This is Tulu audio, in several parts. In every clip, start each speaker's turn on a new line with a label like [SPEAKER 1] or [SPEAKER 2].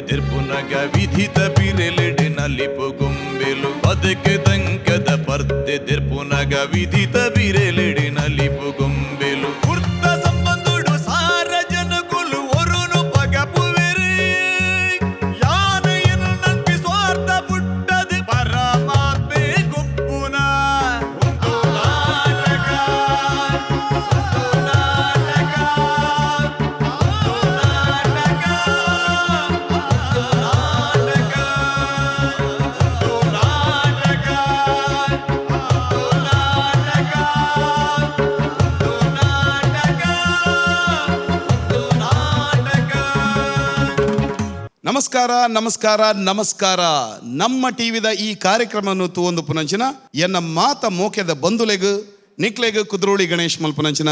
[SPEAKER 1] ದೆರ್ಪುನಗ ವಿಧಿತ ಬಿರೆಲೆಡೆ ನಲಿಪು ಗೊಂಬೆಲು. ಬದುಕು ದಂಕದ ಪರ್ದೆ ದೆರ್ಪುನಗ ವಿಧಿತ ಬಿರೆಲೆಡೆ ನಲಿಪು ಗೊಂಬೆಲು. ಕುರ್ತ ಸಂಬಂಧುಡು ಸಾರ ಜನಕುಲು ಒರುನು ಪಗಪುವೆರು. ಯಾನ ಎನ್ನಂಪಿ ಸ್ವಾರ್ಥ ಪುಟ್ಟದು ಪರಮಾತ್ಮೆ ಗುಪ್ಪುನ. ಒಂದು ನಾಟಕ, ಒಂದು ನಾಟಕ, ಒಂದು ನಾಟಕ, ಒಂದು ನಾಟಕ, ಒಂದು ನಾಟಕ, ಒಂದು ನಾಟಕ, ಒಂದು ನಾಟಕ, ಒಂದು ನಾಟಕ.
[SPEAKER 2] ನಮಸ್ಕಾರ, ನಮಸ್ಕಾರ, ನಮಸ್ಕಾರ. ನಮ್ಮ ಟಿವಿದ ಈ ಕಾರ್ಯಕ್ರಮವನ್ನು ತೂವೊಂದು ಪುನಂಚಿನ ಎನ್ನ ಮಾತ ಮೋಕೆದ ಬಂಧುಲೆಗ್ ನಿಕ್ಲೆಗ್ ಕುದ್ರೋಳಿ ಗಣೇಶ್ ಮಲ್ಪುನಂಚಿನ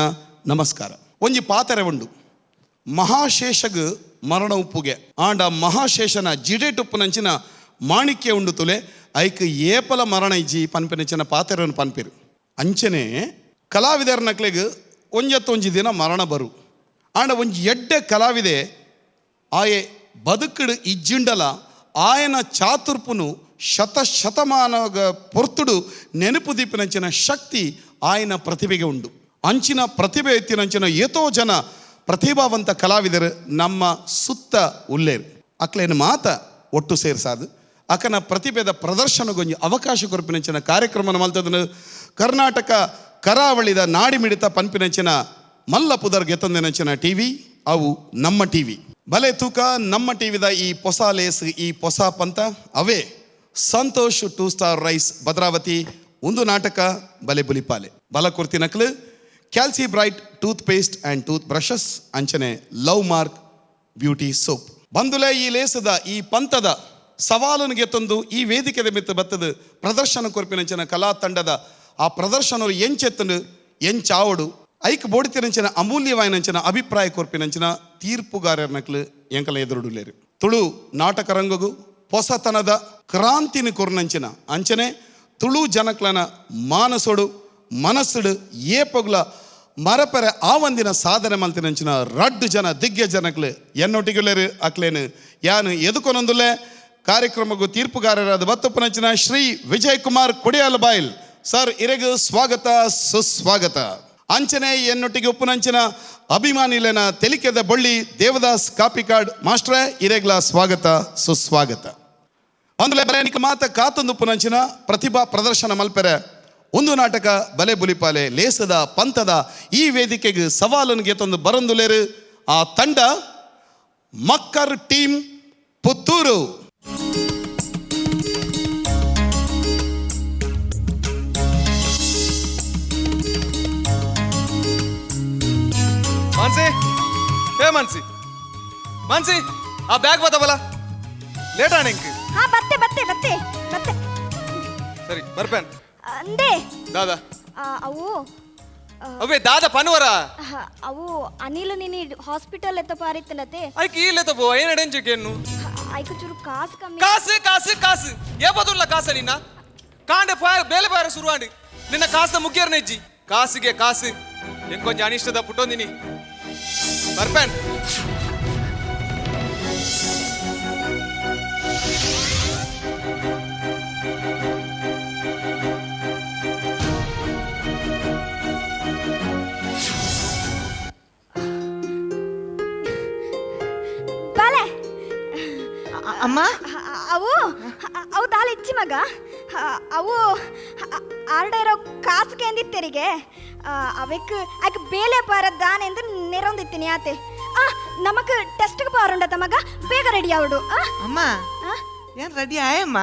[SPEAKER 2] ನಮಸ್ಕಾರ. ಒಂಜಿ ಪಾತೆರೆ ಉಂಡು, ಮಹಾಶೇಷಗ್ ಮರಣ ಉಪ್ಪುಗೆ ಆಂಡ ಮಹಾಶೇಷನ ಜಿಡೇಟುಪ್ಪುನಂಚಿನ ಮಾಣಿಕ್ಯ ಉಂಡು ತುಲೆ, ಐಕ್ ಏಪಲ ಮರಣ ಇಜ್ಜಿ ಪನ್ಪಿನಂಚಿನ ಪಾತೆರನ್ನು ಪನ್ಪಿರು. ಅಂಚನೆ ಕಲಾವಿದರ ನಕ್ಲೆಗ್ ಒಂಜತ್ತೊಂಜಿ ದಿನ ಮರಣ ಬರು. ಆಂಡ ಒಂಜಿ ಎಡ್ಡೆ ಕಲಾವಿದೆ ಆಯೆ ಬದುಕುಡು ಇಜ್ಜಿಂಡಲ ಆಯನ ಚಾತುರ್ಪುನು ಶತ ಶತಮಾನ ಪೊರ್ತುಡು ನೆನಪು ದೀಪಿನಂಚಿನ ಶಕ್ತಿ ಆಯನ ಪ್ರತಿಭೆಗೆ ಉಂಡು. ಅಂಚಿನ ಪ್ರತಿಭೆ ಎತ್ತಿನಂಚಿನ ಏತೋ ಜನ ಪ್ರತಿಭಾವಂತ ಕಲಾವಿದರು ನಮ್ಮ ಸುತ್ತ ಉಲ್ಲೇರು. ಅಕ್ಲೇನು ಮಾತ ಒಟ್ಟು ಸೇರ್ಸಾದು ಅಕನ ಪ್ರತಿಭೆದ ಪ್ರದರ್ಶನಗೊಂಜಿ ಅವಕಾಶ ಕೊರ್ಪಿನಂಚಿನ ಕಾರ್ಯಕ್ರಮನ ಮಲ್ತದನು ಕರ್ನಾಟಕ ಕರಾವಳಿದ ನಾಡಿಮಿಡಿತ ಪನ್ಪಿನಂಚಿನ ಮಲ್ಲ ಪುದರ್ ಗೆತ್ತಂದಿನಂಚಿನ ಟಿವಿ ಅವು ನಮ್ಮ ಟಿವಿ. ಬಲೆ ತೂಕ ನಮ್ಮ ಟಿವಿದ ಈ ಪೊಸ ಲೇಸ್, ಈ ಪೊಸ ಪಂತ ಅವೇ Santosh two star rice Bhadravathi. ಒಂದು ನಾಟಕ ಬಲೆ ಬುಲಿಪಾಲೆ ಬಲ ಕುರ್ತಿ ನಕ್ಲು Calci bright tooth paste and tooth brushes, ಅಂಚನೆ ಲವ್ ಮಾರ್ಕ್ ಬ್ಯೂಟಿ ಸೋಪ್. ಬಂದುಲೆ ಈ ಲೇಸದ ಈ ಪಂಥದ ಸವಾಲನ್ನು ಗೆತ್ತೊಂದು ಈ ವೇದಿಕೆದ ಮಿತ್ತ ಬತ್ತದ ಪ್ರದರ್ಶನ ಕೊರ್ಪಿನಂಚಿನ ಕಲಾ ತಂಡದ ಆ ಪ್ರದರ್ಶನ ಎಂಚೆತ್ತನು ಎಂಚಾವಡು ಐಕ್ ಬೋಡಿತಿರಂಚಿನ ಅಮೂಲ್ಯವಾಯಿನಂಚಿನ ಅಭಿಪ್ರಾಯ ಕೊರ್ಪಿನಂಚಿನ ತೀರ್ಪುಗಾರರ್ನಕ್ಲು ಎಂಕಲ ಎದುರುಡುಲೇರು. ತುಳು ನಾಟಕ ರಂಗಗು ಪೊಸತನದ ಕ್ರಾಂತಿನ ಕೊರ್ನಂಚಿನ ಅಂಚನೆ ತುಳು ಜನಕ್ಲನ ಮಾನಸೊಡು ಮನಸ್ಸುಡು ಏಪೊಗ್ಲ ಮರಪೆರೆ ಆವಂದಿನ ಸಾಧನೆ ಮಲ್ತಿನಂಚಿನ ರಡ್ಡು ಜನ ದಿಗ್ಗಜ ಜನಕ್ಲು ಎನ್ನೊಟ್ಟಿಗುಲೇರು. ಅಕ್ಲೇನು ಯಾನು ಎದುಕೊನೊಂದುಲೆ ಕಾರ್ಯಕ್ರಮಕ್ಕೂ ತೀರ್ಪುಗಾರರಾದ ಬತ್ತಪ್ಪನಂಚಿನ ಶ್ರೀ ವಿಜಯ್ ಕುಮಾರ್ ಕೊಡಿಯಾಲ ಬಾಯಿಲ್ ಸರ್ ಇರೆಗು ಸ್ವಾಗತ ಸುಸ್ವಾಗತ. ಅಂಚನೆ ಎನ್ನೊಟ್ಟಿಗೆ ಉಪ್ಪುನಂಚಿನ ಅಭಿಮಾನಿಲೆನ ತೆಲಿಕೆದ ಬಳ್ಳಿ ದೇವದಾಸ್ ಕಾಪಿಕಾಡ್ ಮಾಸ್ಟ್ರೆ ಇರೆಗ್ಲ ಸ್ವಾಗತ ಸುಸ್ವಾಗತ. ಅಂದ್ರೆ ಬಲೆ ಮಾತ ಕಾತೊಂದು ಉಪ್ಪುನಂಚಿನ ಪ್ರತಿಭಾ ಪ್ರದರ್ಶನ ಮಲ್ಪೆರೆ ಒಂದು ನಾಟಕ ಬಲೆ ಬುಲಿಪಾಲೆ ಲೇಸದ ಪಂಥದ ಈ ವೇದಿಕೆಗೆ ಸವಾಲನ್ನು ಗೆತ್ತೊಂದು ಬರಂದುಲೇರು ಆ ತಂಡ ಮಕ್ಕರ್ ಟೀಮ್ ಪುತ್ತೂರು.
[SPEAKER 3] ಮಾನ್ಸಿ, ಏ ಮಾನ್ಸಿ, ಮಾನ್ಸಿ, ಆ ಬ್ಯಾಗ್ ಬತ್ತವಲ್ಲ, ಲೇಟ್ ಆಣ ಇಂಕ್.
[SPEAKER 4] ಹಾ, ಬತ್ತೆ ಬತ್ತೆ ಬತ್ತೆ ಬತ್ತೆ.
[SPEAKER 3] ಸರಿ ಬರ್ಪೇನ್.
[SPEAKER 4] ಅಂದೆ.
[SPEAKER 3] ದಾದಾ?
[SPEAKER 4] ಅವು
[SPEAKER 3] ಅವೇ ದಾದಾ ಪನ್ವರ?
[SPEAKER 4] ಅವು ಅನಿಲ್ ನೀನು ಹಾಸ್ಪಿಟಲ್ ಎತ್ತ ಪಾರಿತ್ತನತೆ.
[SPEAKER 3] ಐಕ್ ಈ ಲೇತಬೋ ಏನ್ ಅಡೆಂಜಿಗೆ ಏನು?
[SPEAKER 4] ಐಕು ಚೂರು ಕಾಸು ಕಮ್ಮಿ.
[SPEAKER 3] ಕಾಸು ಕಾಸು ಕಾಸು ಏಪದುಲ್ಲ ಕಾಸ ನಿನ್ನ ಕಾಂಡೆ ಪಾಯ ಬೇಲೆ ಪಾರ ಶುರುವಾಂಡಿ ನಿನ್ನ ಕಾಸ ಮುಖ್ಯರ್ನ ಇಜ್ಜಿ ಕಾಸಿಗೆ ಕಾಸು ಎಂಕೊಂಚ ಅನಿಷ್ಟದ ಪುಟ್ಟೊಂದಿನಿ ಬರ್ಪೇನ್.
[SPEAKER 4] ಬಾಲೆ.
[SPEAKER 5] ಅಮ್ಮ.
[SPEAKER 4] ಅವು ಅವು ದಾಲ ಇಚ್ಚಿ ಮಗ. ಅವು ಆರ್ಡ ಇರೋ ಕಾಸು ಕೇಂದಿತ್ತೆರಿಗೆ ಅವೆಕ್ ಐಕ್ ಬೇಲೆ ಪಾರ ದಾನೆಂದು ನೆರೊಂದಿತ್ತೀನಿ ಆತೆ. ಆ ನಮಕ್ ಟೆಸ್ಟ್ಗೆ ಪಾರುಂಡತ ಮಗ, ಬೇಗ ರೆಡಿ ಆವಡು.
[SPEAKER 5] ಅಮ್ಮ, ಏನ್ ರೆಡಿ ಆಯಮ್ಮ?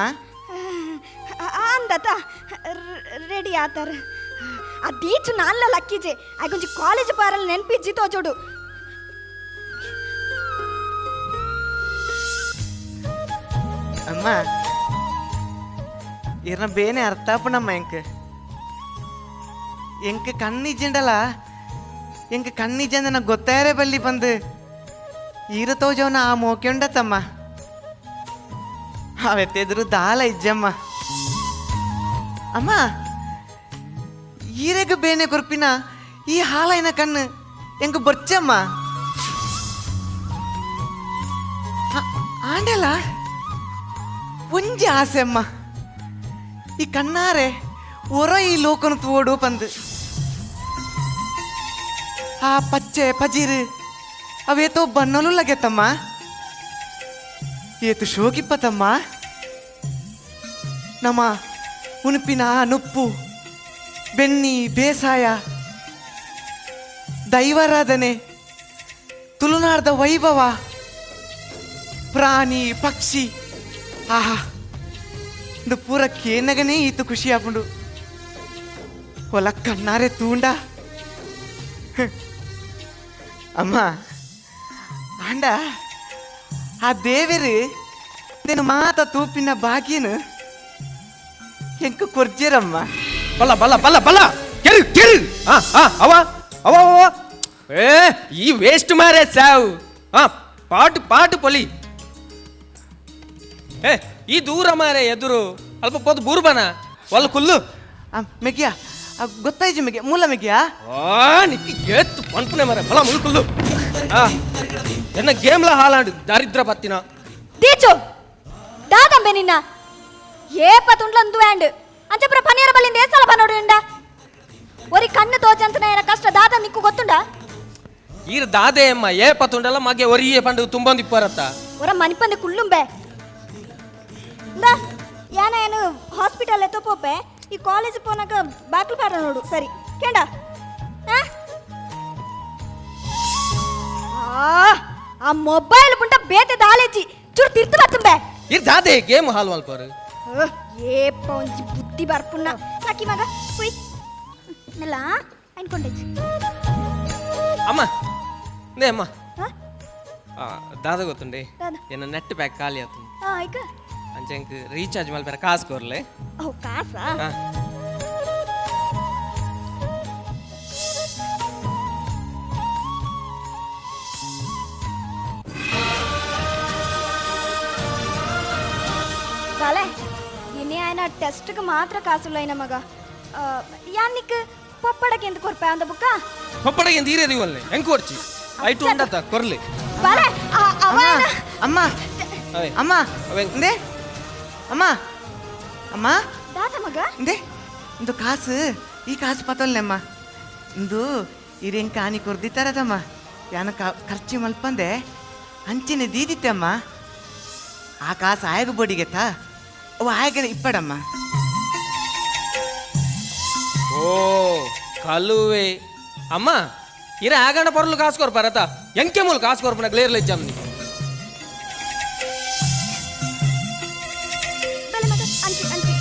[SPEAKER 4] ಅಂದತ ರೆಡಿ ಆತಾರ. ಅದೀಚು ನಾನ್ಲ ಲಕ್ಕಿಜೆ ಆಗೊಂಜಿ ಕಾಲೇಜ್ ಪಾರಲ್ ನೆನ್ಪಿಜ್ಜಿ ತೋಜೋಡು.
[SPEAKER 5] ಅಮ್ಮ, ಇರ್ನ ಬೇನೆ ಅರ್ಥ ಆಪುಂಡಮ್ಮ. ಎಂಕ್ ಎಂಕ್ ಕಣ್ಣಿಜ್ಜಿಂಡಲ, ಎಂಕ್ ಕಣ್ಣಿಜ್ಜಂದ ಗೊತ್ತಾರೆ ಬಲ್ಲಿ ಬಂದು ಈರ ತೋಜವನ ಆ ಮೋಕೆ ಉಂಡತಮ್ಮ. ಅವೆತ್ತೆದುರು ದಾಲ ಇಜ್ಜಮ್ಮ. ಅಮ್ಮ, ಈರೆಗ್ ಬೇನೆ ಕೊರ್ಪಿನ ಈ ಹಾಲೈನ ಕಣ್ಣು ಎಂಕ್ ಬೊರ್ಚಮ್ಮ. ಆಂಡಲ ಒಂಜಿ ಆಸೆ ಅಮ್ಮ, ಈ ಕಣ್ಣಾರೆ ಒರ ಈ ಲೋಕನ ತೋಡು ಪಂದು. ಆ ಪಚ್ಚೆ ಪಜಿರು ಅವೇತೋ ಬಣ್ಣಲು ಲಗೆತ್ತಮ್ಮ, ಏತು ಶೋಕಿಪ್ಪತಮ್ಮ. ನಮ್ಮ ಉನುಪಿನ ನುಪ್ಪು ಬೆನ್ನಿ ಬೇಸಾಯ ದೈವಾರಾಧನೆ ತುಳುನಾಡ್ದ ವೈಭವ ಪ್ರಾಣಿ ಪಕ್ಷಿ ಆಹಾ ಇದು ಪೂರ ಕೇನಗನೇ ಈತು ಖುಷಿ ಆಪುಂಡು. ಹೊಲ ಕಣ್ಣಾರೆ ತೂಂಡ ಅಮ್ಮ. ಆಂಡ ಆ ದೇವರು నేను ಮಾತ ತೂಪಿನ ಬಾಗಿನ ಎಂಕು ಕೊರ್ಜೇರಮ್ಮ.
[SPEAKER 6] ಬಲ್ಲ ಬಲ್ಲ ಬಲ್ಲ ಬಲ್ಲ ಕೆರು ಕೆರು ಆ ಆ ಅವ ಅವ ಅವ ಏ ಈ ವೇಸ್ಟ್ ಮಾರೇ ಸಾವ್. ಆ ಪಾಟು ಪಾಟು ಪೊಲಿ. ಏ ಈ ದೂರ ಮಾರೆ ಎದುರು ಅಲ್ಪ ಪೋದು ಬೂರ್ಬನ ಒಲ್ಲ ಕುಲ್ಲು.
[SPEAKER 5] ಮೆಗಿಯ ಗೊತ್ತಾಯ್ತು ಮೆಗಿಯ ಮೂಲ ಮೆಗಿಯ.
[SPEAKER 6] ಆ ನಿಕ್ಕಿ ಏತ್ತು ಪಂಪನೆ ಮಾರೆ ಬಲ ಮುಳ್ಕುಲ್ಲು. ಆ ಎನ್ನ ಗೇಮ್ಲ ಹಾಲಾಂಡು ದಾರಿದ್ರ ಬತ್ತಿನ
[SPEAKER 4] ದೀಚು ದಾದಂಬೆ ನಿನ್ನ ಏಪ ತುಂಡ್ಲಂದು ಆಂಡ್ ಅಂಚಪುರ ಪನೀರ ಬಲ್ಲಿಂದ ಏಸಲ ಬನ್ನೋಡು ಒರಿ ಕಣ್ಣು ತೋಚಂತನ ಏನ ಕಷ್ಟ ದಾದ ನಿಕ್ಕು ಗೊತ್ತುಂಡ.
[SPEAKER 6] ಈರ್ ದಾದೆ ಅಮ್ಮ ಏಪ ತುಂಡಲ್ಲ ಮಗೆ ಒರಿಯೇ ಪಂಡು ತುಂಬೊಂದು ಇಪ್ಪರತ್ತ.
[SPEAKER 4] ಒರ ಮನಿಪಂದೆ ಕುಲ್ಲುಂಬೆ ಇಂದಾ ಯಾನ ಏನು ಹಾಸ್ಪಿಟಲ್ ಎತ್ತೋ ಪೋಪೆ ಈ ಕಾಲೇಜ್ ಪೋನಾಗ ಬಾಕ್ಲು ಪಾರ ನೋಡು ಸರಿ ಕೇಂಡ. ಆ ಮೊಬೈಲ್ ಪುಂಟ ಬೇತೆ ದಾಲೇಜಿ ಚೂರು ತಿರ್ತು ಬತ್ತುಂಬೆ.
[SPEAKER 6] ಈರ್ ದಾದೆ ಗೇಮ್ ಹಾಲ್ ಮಲ್ಪರು.
[SPEAKER 4] ಏಪ ಒಂಜಿ ಬುದ್ಧಿ ಬರ್ಪುಣ್ಣ ಸಾಕಿ ಮಗ ಕುಯ್ ಮೆಲ್ಲ ಅನ್ಕೊಂಡೈತಿ.
[SPEAKER 6] ಅಮ್ಮ ನೇ ಅಮ್ಮ ದಾದ ಗೊತ್ತುಂಡೆ ಎನ್ನ ನೆಟ್ ಪ್ಯಾಕ್ ಖಾಲಿ ಆತು.
[SPEAKER 4] ಇಕ
[SPEAKER 6] ಅಂಚೆಂಕ್ ರೀಚಾರ್ಜ್ ಮಲ್ಪೆರ ಕಾಸು ಕೊರ್ಲೆ.
[SPEAKER 4] ಓ ಕಾಸಾ. ಬಾಲೆ ಇನಿ ఆయన ಟೆಸ್ಟ್ಗೆ ಮಾತ್ರ ಕಾಸುಲ್ಲ ಮಗ. ಯಾನಿಕ್ ಪೊಪ್ಪಡಕ್ಕೆ ಎಂತ ಕೊರ್ಪೆ ಅಂದ ಬುಕ್ಕ.
[SPEAKER 6] ಪೊಪ್ಪಡಕ್ಕೆ ಎಂತ ಈರೇದಿ ಒಲ್ಲೆ ಹೆಂಗ್ ಕೊರ್ಚಿ ಐಟು ಉಂಡತ ಕೊರ್ಲಿ.
[SPEAKER 4] ಬಾಲೆ ಅವ
[SPEAKER 5] ಅಮ್ಮ ಅಮ್ಮ ಇಂದೆ ಅಮ್ಮ ಅಮ್ಮ
[SPEAKER 4] ದಾದ ಮಗ
[SPEAKER 5] ಇಂದೆ ಇಂದು ಕಾಸು ಈ ಕಾಸು ಪತೊಲ್ಲೆಮ್ಮ ಇಂದು ಇರೆಂಕ ಆನಿ ಕೊರ್ದಿತ್ತಾರದಮ್ಮ ಯಾನ ಖರ್ಚು ಮಲ್ಪಂದೆ ಅಂಚಿನ ದೀದಿತ್ತಮ್ಮ. ಆ ಕಾಸು ಆಯಗ ಬೋಡಿಗೆತ್ತಾ ಅವು ಆಯಗನ ಇಪ್ಪಡಮ್ಮ.
[SPEAKER 6] ಓ ಕಲುವೆ ಅಮ್ಮ ಇರ ಆಗಂಡ ಪೊರ್ಲು ಕಾಸು ಕೊರ್ಪಾರತ ಎಂಕೆ ಮೂಲು ಕಾಸು ಕೊರ್ಪನ ಗ್ಲೇರ್ಲ ಇಜ್ಜಮ್ನಿ.
[SPEAKER 4] ಬಲೆ ಮಗ ಅಂಚಿ ಅಂಚಿ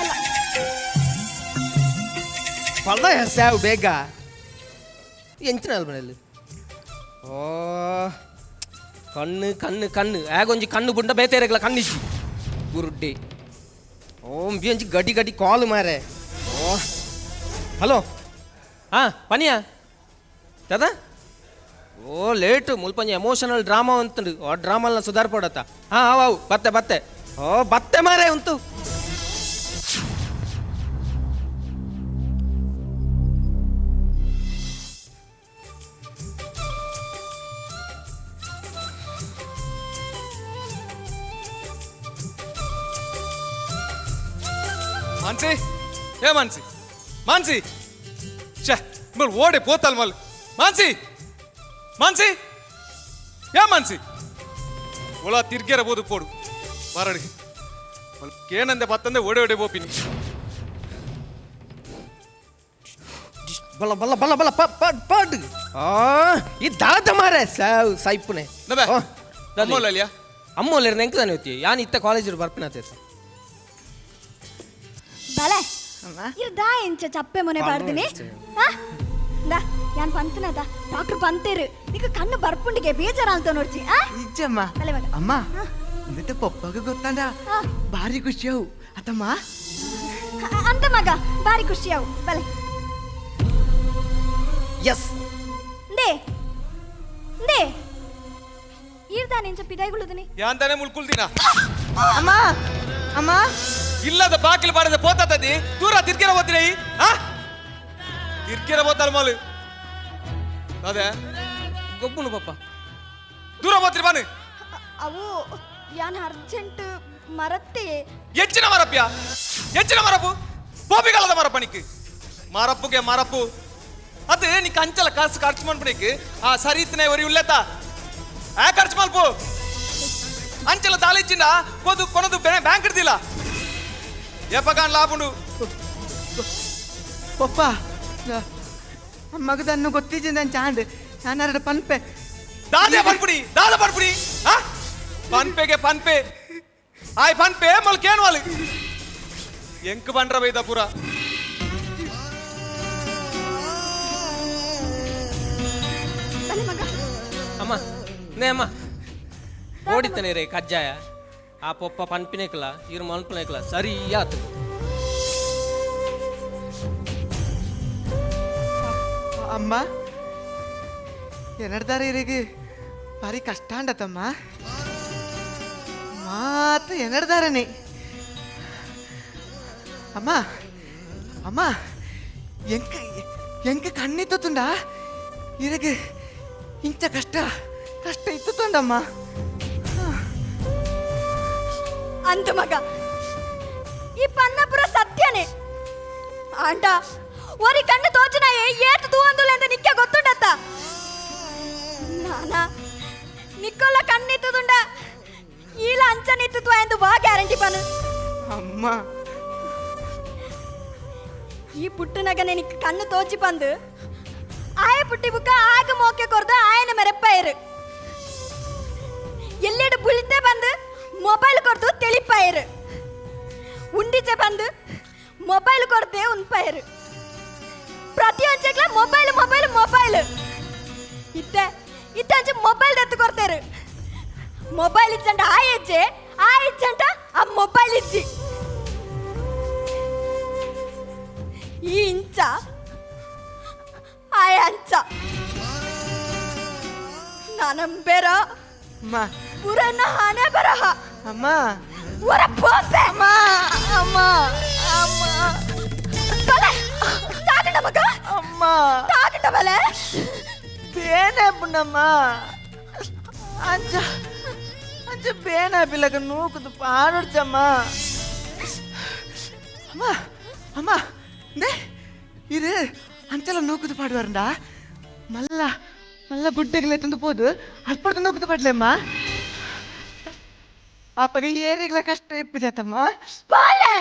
[SPEAKER 4] ಎಲ್ಲ
[SPEAKER 6] ಪಲ್ದ ಸಾವು ಬೇಗ ಎಂಚಿನ ಮನೆಯಲ್ಲಿ. ಓ ಕಣ್ಣು ಕಣ್ಣು ಕಣ್ಣು ಆಗೊಂಜಿ ಕಣ್ಣು ಬುಂಡ ಬೇತೇರೆಗ್ಲ ಕಣ್ಣಿಜ್ಜಿ ಗುರುಡ್ಡಿ. ಓ ಅಂಜಿ ಗಡಿ ಗಡಿ ಕಾಲು ಮಾರೆ. ಓ ಹಲೋ ಹಾ ಪನಿಯಾ ದಾದಾ. ಓ ಲೇಟು ಮುಲ್ಪಂಜಿ ಎಮೋಷನಲ್ ಡ್ರಾಮಾ ಅಂತಂದು ಆ ಡ್ರಾಮಲ್ನ ಸುಧಾರ್ಪಡತ್ತ. ಹಾಂ ಅವು ಅವು ಬತ್ತೆ ಬತ್ತೆ. ಓ ಬತ್ತೆ ಮಾರೆ ಉಂಟು.
[SPEAKER 3] ಮಾನ್ಸಿ ಏ ಮಾನ್ಸಿ ಮಾನ್ಸಿ ಛೇ ಮಲ್ ಓಡೆ ಪೋತಲ್ ಮಲ್ ಮಾನ್ಸಿ ಮಾನ್ಸಿ ಏ ಮಾನ್ಸಿ ಒಳ ತಿರ್ಗೇರ ಬೋದು ಪೋಡು ಬಾರಡಿ ಮಲ್ ಕೇನಂದೆ ಬತ್ತಂದೆ ಓಡೆ ಓಡೆ ಬೋಪಿನಿ.
[SPEAKER 6] ಬಲ್ಲ ಬಲ್ಲ ಬಲ್ಲ ಬಲ್ಲ ಪಾಡ್ ಪಾಡ್ ಆ ಈ ದಾದ ಮಾರೆ ಸಾವ್ ಸೈಪುನೆ.
[SPEAKER 3] ನಬೆ ಅಮ್ಮೋಲಲ್ಲಿಯಾ
[SPEAKER 6] ಅಮ್ಮೋಲೇರ್ ಎಂಕ ತಾನೆ ಹೋತಿ ಯಾನ್ ಇತ್ತ ಕಾಲೇಜ್ ಬರ್ಪಿನ ಆತೇತ.
[SPEAKER 4] ಬಲೆ ಇರ್ದಾ ಎಂಚ ಚಪ್ಪೆ ಮೊನೆ ಪಾಡ್ದಿನಿ. ದಾ ಯಾನ್ ಪಂತನದ ಡಾಕ್ಟರ್ ಪಂತೇರು ನಿಕ ಕಣ್ಣು ಬರ್ಪುಂಡಿಗೆ ಬೇಜಾರ ಅಂತ ನೋಡ್ಚಿ.
[SPEAKER 5] ಇಜ್ಜಮ್ಮ ಅಮ್ಮ ಇಂದತೆ ಪಪ್ಪಗ ಗೊತ್ತಂಡ ಭಾರಿ ಖುಷಿಯಾವು ಅತ್ತಮ್ಮ.
[SPEAKER 4] ಅಂತ ಮಗ ಭಾರಿ ಖುಷಿಯಾವು ಬಲೆ.
[SPEAKER 6] ಎಸ್
[SPEAKER 4] they they ಈರ್ದಾ ನಿಂಚ ಪಿದಾಯ್ಗುಳುದಿನಿ
[SPEAKER 3] ಯಾಂತಾನೆ ಮುಲ್ಕುಲ್ದಿನ.
[SPEAKER 5] ಅಮ್ಮ ಅಮ್ಮ
[SPEAKER 3] ಇಲ್ಲದ ಬಾಕಿಲು ಬಾಡದೆ ಪೋತದಿ ದೂರ ತಿರ್ಗಿರ ಹೋತಿರೈ. ಆ ತಿರ್ಗಿರ ಬೋತಲ್ ಮಾಲು ಅದೇ
[SPEAKER 6] ಗೊಬ್ಬುನು ಪಪ್ಪ
[SPEAKER 3] ದೂರ ಹೋತಿರಿ ಬಾನು.
[SPEAKER 4] ಅವು ಯಾನ್ ಅರ್ಜೆಂಟ್ ಮರತ್ತೆ.
[SPEAKER 3] ಎಂಚಿನ ಮರಪ್ಯ, ಎಂಚಿನ ಮರಪು? ಬೋಬಿಗಾಲದ ಮರಪ್ಪ ನಿಕ್ ಮರಪ್ಪುಗೆ ಮರಪ್ಪು. ಅದು ನಿಕ್ ಅಂಚಲ ಕಾಸು ಖರ್ಚು ಮನ್ಪುನಿಕ್ ಆ ಸರಿತನೆ ಒರಿ ಉಲ್ಲೆತ ಆ ಖರ್ಚು ಮಲ್ಪು. ಅಂಚಲ ದಾಲಿಚ್ಚಿಂದ ಕೊದು ಕೊನದು ಬ್ಯಾಂಕ್ ಇಡ್ದಿಲ್ಲ ಏಪಗಾನ್ ಲಾಭುಂಡು.
[SPEAKER 5] ಪಪ್ಪ ಮಗದನ್ನು ಗೊತ್ತಿದ್ದ ಚಾಂಡ್ ನಾನಾರಡ ಪನ್ಪೆ.
[SPEAKER 3] ದಾದೆ ಪನ್ಪುಡಿ, ದಾದ ಪನ್ಪುಡಿ? ಆ ಪನ್ಪೆಗೆ ಪನ್ಪೆ ಆಯ್ ಪನ್ಪೆ ಮಲ್ ಕೇನ್ವಾಲ್ ಎಂಕ್ ಪಂಡ್ರ ಬೈದ ಪೂರ.
[SPEAKER 6] ಅಮ್ಮ ನೇ ಅಮ್ಮ ಓಡಿತಾನೆ ರೇ ಕಜ್ಜಾಯ. ಆ ಪೊಪ್ಪ ಪನ್ಪಿನೇಕಲ ಇರು ಮಲ್ಪನೇಕಲ ಸರಿ ಆತು.
[SPEAKER 5] ಅಮ್ಮ ಎನಡ್ದಾರ ಇರಿಗೆ ಭಾರಿ ಕಷ್ಟ ಅಂಡತಮ್ಮ. ಮಾತು ಎನಡ್ದಾರನೆ. ಅಮ್ಮ ಅಮ್ಮ ಎಂಕ ಎಂಕ ಕಣ್ಣಿತ್ತುಂಡ ಇರಗೆ ಇಂಚ ಕಷ್ಟ ಕಷ್ಟ ಇತ್ತುಂಡಮ್ಮ.
[SPEAKER 4] ಅಂದು ಮಗ ಈ ಪನ್ನಪುರ ಸತ್ಯನೇ ಆಂಡ ಒರಿ ಕಣ್ಣು ತೋಚನ ಏತು ತೂವಂದುಲ್ಲ ಅಂತ ನಿಕ್ಕೆ ಗೊತ್ತುಂಡತ್ತ. ನಾನಾ ನಿಕ್ಕೊಲ್ಲ ಕಣ್ಣಿತ್ತುಂಡ ಈಲ ಅಂಚನಿತ್ತು ಎಂದು ವಾ ಗ್ಯಾರಂಟಿ ಪನು.
[SPEAKER 5] ಅಮ್ಮ
[SPEAKER 4] ಈ ಪುಟ್ಟನಗನೆ ನಿಕ್ ಕಣ್ಣು ತೋಚಿ ಬಂದು ಆಯ ಪುಟ್ಟಿ ಬುಕ್ಕ ಆಗ ಮೋಕೆ ಕೊರ್ದು ಆಯನ ಮೆರೆಪ್ಪಾಯರು. ಎಲ್ಲೆಡು ಬುಳಿತೆ ಬಂದು ಮೊಬೈಲ್ ಕೊರ್ದು ತೆಳಿಪಾಯರು. ಉಂಡಿಚೆ ಬಂದು ಮೊಬೈಲ್ ಕೊರ್ದೆ ಉನ್ಪಾಯರು. ಪ್ರತಿಯೊಂಚಕ್ಲ ಮೊಬೈಲ್ ಮೊಬೈಲ್ ಮೊಬೈಲ್ ಇತ್ತೆ ಇತ್ತೆ ಅಂಚೆ ಮೊಬೈಲ್ ದತ್ತು ಕೊಡ್ತಾರೆ. ಮೊಬೈಲ್ ಇಚ್ಚಂಟ ಆ ಹೆಜ್ಜೆ ಆ ಇಚ್ಚಂಟ ಆ ಮೊಬೈಲ್ ಇಜ್ಜಿ. ಈ ಇಂಚ ಆಯ ಅಂಚ ನಾನಂಬೇರ
[SPEAKER 5] ಅಮ್ಮ
[SPEAKER 4] ಪುರನ ಹಾನೆ ಬರಹ.
[SPEAKER 5] ಅಮ್ಮ
[SPEAKER 4] ಹೊರ ಪೋಪೆ.
[SPEAKER 5] ಅಮ್ಮ ಅಮ್ಮ ಅಮ್ಮ
[SPEAKER 4] ಬಲೆ ತಾಗಂಡ ಮಗ.
[SPEAKER 5] ಅಮ್ಮ
[SPEAKER 4] ತಾಗಂಡ ಬಲೆ
[SPEAKER 5] ಬೇನೆ ಪುಣ್ಣಮ್ಮ. ಅಂಚ ಅಂಚ ಬೇನೆ ಪಿಲ್ಲಕ ನೂಕುದು ಪಾಡೊಡ್ಚಮ್ಮ. ಅಮ್ಮ ಅಮ್ಮ ನೇ ಇರು ಅಂಚಲ ನೂಕುದು ಪಾಡುವರಂಡ ಮಲ್ಲ ಮಲ್ಲ ಗುಡ್ಡೆಗಲೆ ತಂದು ಪೋದು ಅಲ್ಪಡ್ದು ನೂಕುದು ಪಾಡ್ಲೆಮ್ಮ. ಅಪ್ಪಗ ಏರಿಗ್ಲ ಕಷ್ಟ ಇಪ್ಪಿದತ್ತಮ್ಮ.
[SPEAKER 4] ಬಾಲೆ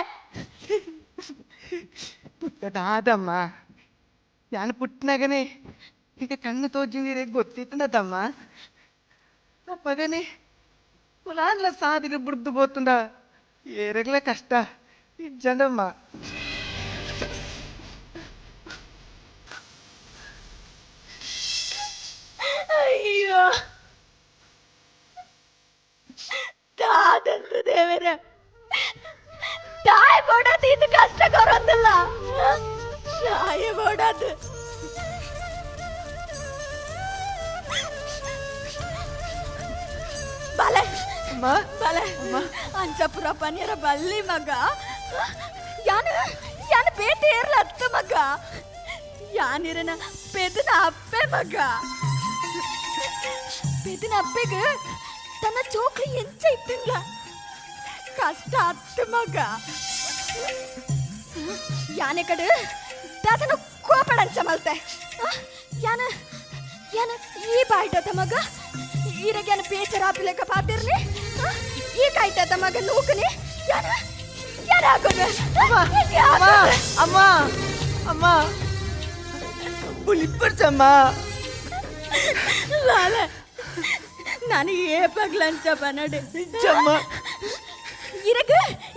[SPEAKER 5] ಪುಟ್ಟದಾದಮ್ಮ ನಾನು ಪುಟ್ಟನಾಗನೆ ಈಗ ಕಣ್ಣು ತೋಜಿಂದಿರೆ ಗೊತ್ತಿತ್ತಂದತ್ತಮ್ಮ. ಅಪ್ಪಗನೆ ಕುಲಾನ್ಲ ಸಾದಿನ ಬುಡ್ದು ಬೋತುಂಡ ಏರೆಗ್ಲ ಕಷ್ಟ ಇಜ್ಜಂಡಮ್ಮ.
[SPEAKER 4] ಅಯ್ಯೋ ದಾದಂದು ದೇವರೇ ತಾಯಿ ಬೋಡಾದ ಇದು ಕಷ್ಟ ಕೊರೋದಿಲ್ಲ ತಾಯಿ ಬೋಡಾದು. ಬಲೆ
[SPEAKER 5] ಅಮ್ಮ
[SPEAKER 4] ಬಲೆ ಅಂಚಪುರ ಪನಿಯರ ಬಲ್ಲಿ ಮಗ. ಯಾನು ಯಾನು ಬೇಟೆ ಏರ್ಲ ಅತ್ತ ಮಗ. ಯಾನಿರನ ಪೆದನ ಅಪ್ಪೆ ಮಗ. ಪೆದನ ಅಪ್ಪೆಗ ತನ್ನ ಚೋಕ್ಲಿ ಎಂಚ ಇತ್ತಿಲ್ಲ ಕಷ್ಟ ಅತ್ತ ಮಗ. ಯಾನೆ ಕಡೆ ದಾದನ ಕೋಪಡಂಚ ಮಲ್ತೆ. ಯಾನ ಯಾನ ಈ ಬಾಯ್ಟದ ಮಗ ಈರಗೆ ಯಾನ ಬೇಜಾರಾಪಿಲೆಕ್ಕ ಪಾತಿರ್ಲಿ. ಈ ಕಾಯ್ತದ ಮಗ ನೂಕನಿ ಯಾನ ಯಾನ ಹಾಕೋದು.
[SPEAKER 5] ಅಮ್ಮ ಅಮ್ಮ ಅಮ್ಮ ಬುಲಿಪರ್ಚಮ್ಮ.
[SPEAKER 4] ಲಾಲ ನಾನು ಏ ಪಗ್ಲಂಚ ಬನಡೆ.
[SPEAKER 5] ಇಜ್ಜಮ್ಮ.
[SPEAKER 4] ಇರಗ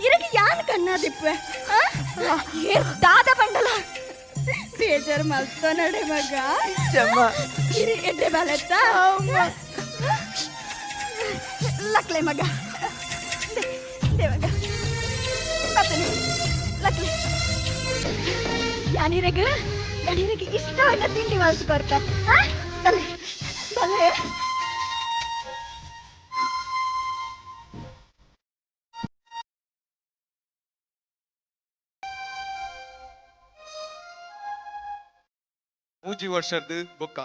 [SPEAKER 4] ಇರಗ ಯಾನ್ ಕಣ್ಣಾದಿಪ್ಪೆ ಏ ದಾದ ಬಂಡಲ ಬೇಜಾರು ಮಲ್ತ ನಡೆ ಮಗ.
[SPEAKER 5] ಇಜ್ಜಮ್ಮ.
[SPEAKER 4] ಇರಿ ಎಡ್ಡೆ ಬಾಲೆತ್ತ ಲಕ್ಲೆ ಮಗ. they ಮಗ ಬರ್ತೇನೆ ಲಕ್ಲೆ. ಯಾನಿರಗ ಯಾನಿರಗ ಇಷ್ಟವಾದ ತಿಂಡಿ ಮಲ್ತು ಕೊರ್ತ. ಬಲೆ ಬಲೆ.
[SPEAKER 3] ಮೂಜಿ ವರ್ಷದ ಬೊಕ್ಕ.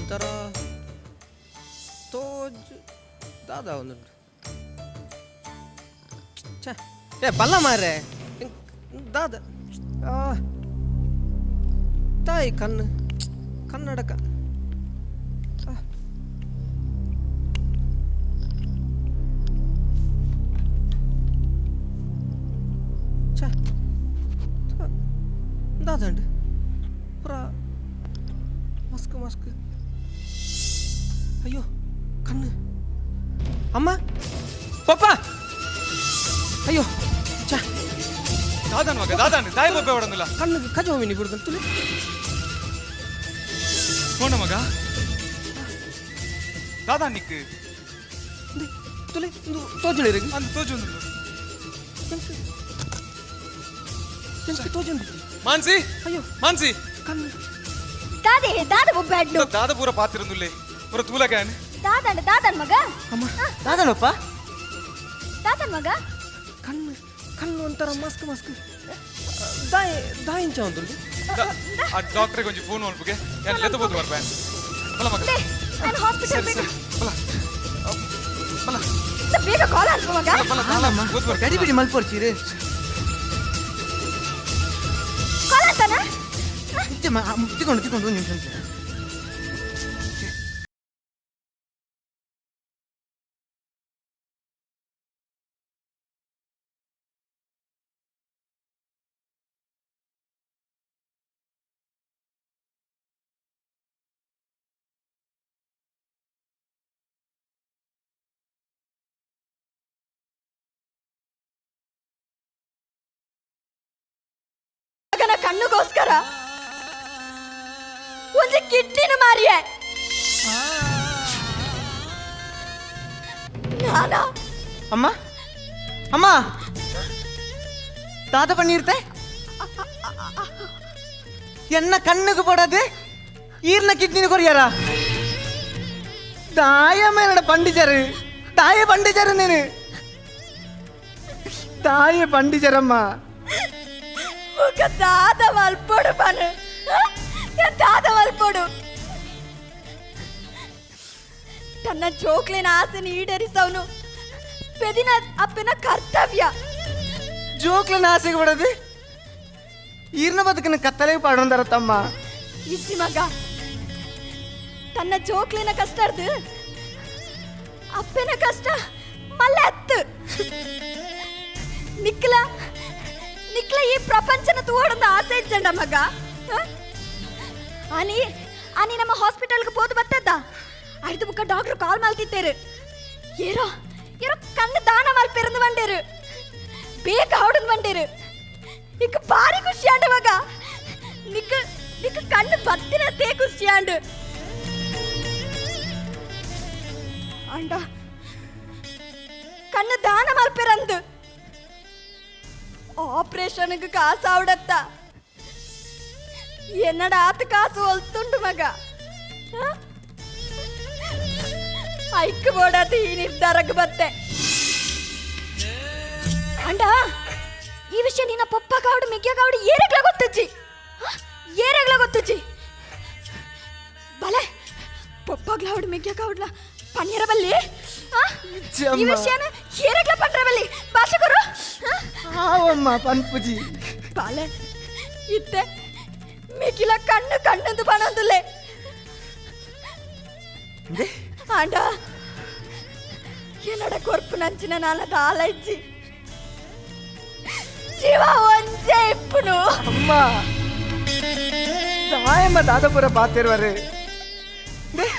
[SPEAKER 6] ಒಂಥರ ತೋಜ್ ದಾದ ಒಂದುಂಟು. ಛೇ, ಏ ಬಲ್ಲ ಮಾರ್ರೆ ದಾದ ತಾಯಿ ಕಣ್ಣು ಕನ್ನಡಕ. ಛೇ ದಾದಂಡು ಪೂರ ಮಸ್ಕ್ ಮಸ್ಕ್. ಅಯ್ಯೋ ಕಣ್ಣು. ಅಮ್ಮ ಪಪ್ಪ. ಅಯ್ಯೋ ಛೇ
[SPEAKER 3] ದಾದನ್ ಮಗ ದಾದಾನ್ ದಾಯಿ ಬೊಬ್ಬೆ ಹೊಡಂದಿಲ್ಲ.
[SPEAKER 6] ಕಣ್ಣು ಕಜೋಮಿನಿ ಬಿಡುದು ತುಳಿ
[SPEAKER 3] ಕೋಣ ಮಗ ದಾದಾ ನಿಕ್
[SPEAKER 6] ತುಳಿ ತೋಜುಳಿ
[SPEAKER 3] ಅಂದು ತೋಜುಂದು
[SPEAKER 6] ತೋಜುಂದು.
[SPEAKER 3] ಮಾನ್ಸಿ.
[SPEAKER 6] ಅಯ್ಯೋ
[SPEAKER 3] ಮಾನ್ಸಿ
[SPEAKER 6] ಕಣ್ಣು
[SPEAKER 4] ದಾದೆ ದಾದ ಬೊಬ್ಬೆ ಅಡ್ಡು
[SPEAKER 3] ದಾದ ಪೂರ ಪಾತಿರಂದುಲ್ಲೆ ಪೂರ ತೂಲಗಾನ್.
[SPEAKER 4] ದಾದಣ್ಣ ದಾದನ್ ಮಗ.
[SPEAKER 6] ಅಮ್ಮ
[SPEAKER 5] ದಾದನಪ್ಪ
[SPEAKER 4] ದಾದನ್ ಮಗ
[SPEAKER 6] ಕಣ್ಣು ಕಣ್ಣು ಒಂಥರ ಮಸ್ಕ್ ಮಸ್ಕ್. ದಾಯಿ ದಾಯಿಂಚ ಒಂದು
[SPEAKER 3] ಆ ಡಾಕ್ಟ್ರಿಗೆ ಒಂಜಿ ಫೋನ್ ಮಲ್ಪುಗೆ ಯಾನ್ ಲೆತ್ತಬೋದು ಬರ್ಬಾನ್ ಬಲ ಮಗ.
[SPEAKER 4] ನಾನು ಹಾಸ್ಪಿಟಲ್ ಬೇಗ
[SPEAKER 3] ಬಲ ಬಲ
[SPEAKER 4] ಬೇಗ ಕಾಲ್ ಹಾಕು ಮಗ.
[SPEAKER 3] ಬಲ ಬಲ ಓದ್ ಬರ್ಬ
[SPEAKER 5] ಗಡಿ ಬಿಡಿ ಮಲ್ಪೊರ್ಚೀರು
[SPEAKER 4] ಕಾಲ್ ಅಂತಾನ.
[SPEAKER 5] ತಿಕೊಂಡು ತಿಕೊಂಡು ಒಂದು ನಿಮಿಷ.
[SPEAKER 4] ಮಗನ ಕಣ್ಣುಗೋಸ್ಕರ ಒಂದು ಕಿಡ್ನಿನ ಮಾರಿಯೆ ನಾನಾ.
[SPEAKER 5] ಅಮ್ಮ ಅಮ್ಮ ದಾದ ಪನ್ನೀರ್ತೆ ಎನ್ನ ಕಣ್ಣುಗೆ ಪಡದೆ ಈರ್ನ ಕಿಡ್ನಿನ ಕೊರಿಯಾರ ದಾಯ ಮೇಲಡ ಪಂಡಿಚರು ತಾಯ ಪಂಡಿಚರು ನೀನು ತಾಯ ಪಂಡಿಚರಮ್ಮ.
[SPEAKER 4] ఒక తాత మల్పొడు పను తాత మల్పొడు ತನ್ನ ಜೋಕ್ಲಿನ ಆಸೆನ ಈಡೇರಿಸವನು ಪೆದಿನ ಅಪ್ಪನ ಕರ್ತವ್ಯ.
[SPEAKER 5] ಜೋಕ್ಲಿನ ಆಸೆಗೆ ಬಿಡದು ಈರ್ನ ಬದುಕಿನ ಕತ್ತಲೆ ಪಾಡೊಂದರ ತಮ್ಮ.
[SPEAKER 4] ಇಜ್ಜಿ ಮಗ ತನ್ನ ಜೋಕ್ಲಿನ ಕಷ್ಟರ್ದು ಅಪ್ಪನ ಕಷ್ಟ ಮಲ್ಲ ಎತ್ತು ನಿಕ್ಲ ನಿಕ್ಲ ಈ ಪ್ರಪಂಚನ ತೂಡೊಂದು ಆಸೆ ಇಜ್ಜಂಡ ಮಗ. ಆನಿ ಆನಿ ನಮ್ಮ ಹಾಸ್ಪಿಟಲ್ಗೆ ಪೋದು ಬತ್ತದ್ದ ಅಡ್ದು ಬುಕ್ಕ ಡಾಕ್ಟ್ರು ಕಾಲ್ ಮಲ್ತಿತ್ತೇರು ಏರೋ ಏರೋ ಕಣ್ಣು ದಾನ ಮಲ್ಪೆರಂದು ಬಂಡೇರು ಬೇಗ ಹೊಡಂದು ಬಂಡೇರು ನಿಕ್ ಭಾರಿ ಖುಷಿಯಾಂಡು ಮಗ. ನಿಕ್ ನಿಕ್ ಕಣ್ಣು ಬತ್ತಿನತೇ ಖುಷಿಯಾಂಡು ಅಂಡ ಕಣ್ಣು ದಾನ ಮಲ್ಪೆರಂದು ಆಪರೇಷನ್ಗೆ ಕಾಸು ಆವಡತ್ತ ಎನ್ನಡ ಆತ ಕಾಸು ಒಲ್ತುಂಡು ಮಗ. ಐಕ್ ಬೋಡಾತ ಈ ನಿರ್ಧಾರಕ್ಕೆ ಬತ್ತೆ ಅಂಡ ಈ ವಿಷಯ ನಿನ್ನ ಪಪ್ಪ ಕಾವಡು ಮಿಗ್ಗ ಕಾವಡು ಏರೆಗ್ಲ ಗೊತ್ತುಜ್ಜಿ ಏರೆಗ್ಲ ಗೊತ್ತುಜ್ಜಿ ಬಲೆ ಪಪ್ಪಗ್ಲಾವಡು ಮಿಗ್ಗ ಕಾವಡ್ಲ ಪನ್ನೀರ ಬಲ್ಲಿ ಈ ವಿಷಯನ ಏರೆಗ್ಲ ಪಂಡ್ರ ಬಲ್ಲಿ ಭಾಷಕರು
[SPEAKER 5] ಆವಮ್ಮ ಪನ್ಪುಜಿ
[SPEAKER 4] ಬಾಲೆ ಇತ್ತೆ ಮಿಗಿಲ ಕಣ್ಣು ಕಣ್ಣಂದು ಪಣೊಂದುಲ್ಲೆ ಆಂಡ என்னோட கொர்ப்பு நஞ்சின நான தாளைச்சி ಜೀವ ಒಂಜೆ ಇಪ್ಪುನು.
[SPEAKER 5] ಅಮ್ಮ ತಾಯಮ್ಮ ದಾದಪುರ ಪಾತಿರುವರು they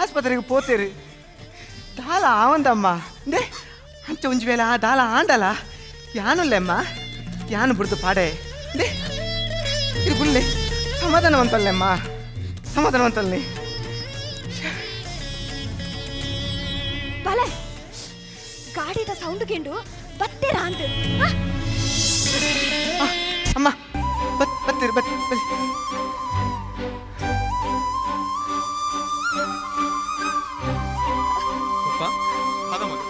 [SPEAKER 5] ಆಸ್ಪತ್ರೆಗೆ ಪೋತೇರು ದಾಲ ಆವಂದಮ್ಮ they ಅಂಚ ಒಂಜಿ ವೇಳೆ ಆ ದಾಲ ಆಂಡಲ ಯಾನುಲ್ಲೆಮ್ಮ ಯಾನು ಬಿಡ್ದು ಪಾಡೆ they ಇದು ಗುಲ್ಲೆ ಸಮಾಧಾನವಂತಲ್ಲೆಮ್ಮ ಸಮಾಧಾನವಂತಲ್ಲಿ.
[SPEAKER 4] ಬಲೆ ಗಾಡಿದ ಸೌಂಡ್ ಕೇಂಡು ಬತ್ತೀರಾ ಅಂತ.
[SPEAKER 5] ಅಮ್ಮ ಬತ್ ಬತ್ತೀರಿ ಬತ್ ಬಲ್ಲಿ.
[SPEAKER 6] ಪಪ್ಪ
[SPEAKER 3] ಅದ ಮಗ